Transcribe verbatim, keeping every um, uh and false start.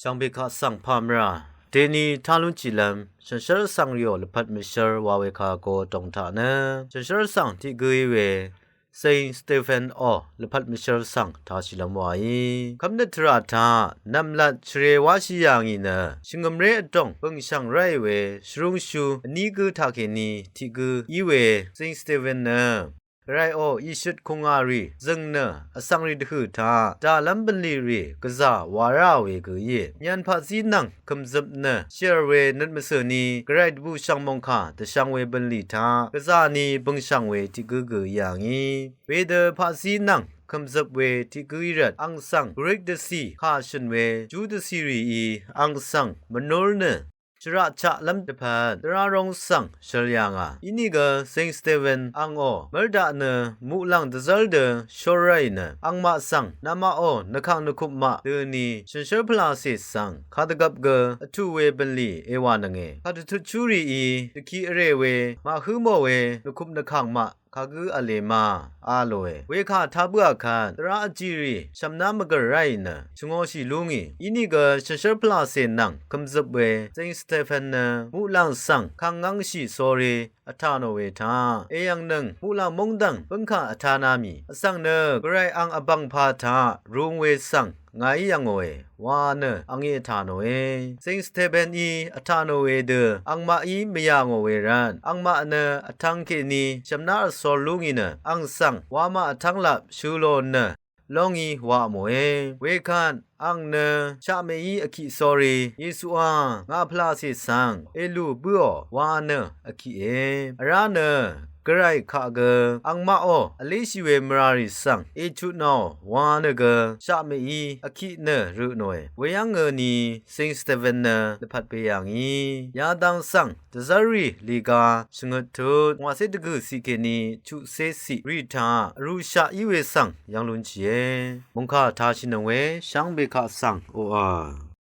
Shvngbe kaq svng pà mvrà deni tá lúnshìlv́m shànshér vsvng rìò lvpat mvshv́r wa we kà go dòng taq nø shànshér vsvng tiq gǿ í we Saint Stephen ò lvpat mvshv́r vsvng tāshìlv́m wàí kv́mnøt tvrà taq nv̀mlat shvrē wáshì yà ngì nø shvngø̀mré vdòng bø̀ngshv̀ng ráì we shvrúngshú vní gǿ taqkèní tiq gǿ í we Saint Stephen nø Gvrayò ìshøt kùngà rì zø̀ng nø vsvng rì dvhø̀ taq dàlv́m bv̀nlì rì gvzà wa ráò we gø íe. Myv̀n paqzí nvng kø̀mzøp nø shèr we nøt mvsø̀ ni Gvray dvbùshv̀ng mòngkà dvshvng we bv̀nlì taq gvzà ni bø̀ngshv̀ng we tiq gǿ gø í yà ngì. Wedø paqzí nvng kø̀mzøp we tiq gǿ í rvt ang svng Grik dvcì kà shø̀n we Ju dvcì rìí ang svng mvnúr nø shvraq chaqlv́m dvpvt dvrá róng svng shøl yà ngà. Inìgø Saint Stephen angò mv́rdaq nø muqlàng dvzv́r dø shór ráì nø angmaq svng namaqò nvkàng nvkup maq døni shànshér pvlàcè svng kadvgvp gø vtù we bv̀nlì èwànønge. Kàdvtutshú rìí dvki vrè we màhǿ mò we nvkup nvkàng maq kagǿ v̄le ma a lòe. Wekà tá bǿà kvt dvrá vjìrì shv̀mná mvgø̀r ráì nø shvngōshì lú ngì. Inìgø shànshér pvlàcè nvng kø̀mzøp we Saint Stephen nø muqlàng svng kàngv́ngshì sórí vtà nò we taq èyv̀ngnøng muqlàng móngdv̀ng bǿngkà vtá ná mì vsvng nø Gvray ang vbv̀ngpā taq rūng we svng ngàí yv̀ngòe wa nø angí vtà nòe. Saint Stephení vtà nò we dø angmaqí mvyà ngò we rvt angmaq nø vtvng kèní shv̀mná vsor lú ngì nø ang svng wamaq vtv́ng lap shø̄ lò nø lóngí wa mòe. Wekvt ang nø shaqmèí vkiq sórí Yesuá ngà pvlàcè svng èlù bǿò wa nø vkiqe. Vrá nø Gvray kaq gø angmaqò vléshì we mvràrì svng èchutnò wa nø gø shaqmèí vkiq nø rø nòe. Weyv́ng ø ni Saint Stephen nø lvpat pè yà ngì. Yadang svng dvzv́rrì lìga shvngøt tut ngwàcé dvgø̀ ciq kèní chuqcé ciq rì taq vrūshaq í we svng yv́ng lúnshìe. Mòngkà tāshìnøng we shvngbe kaq svng oqà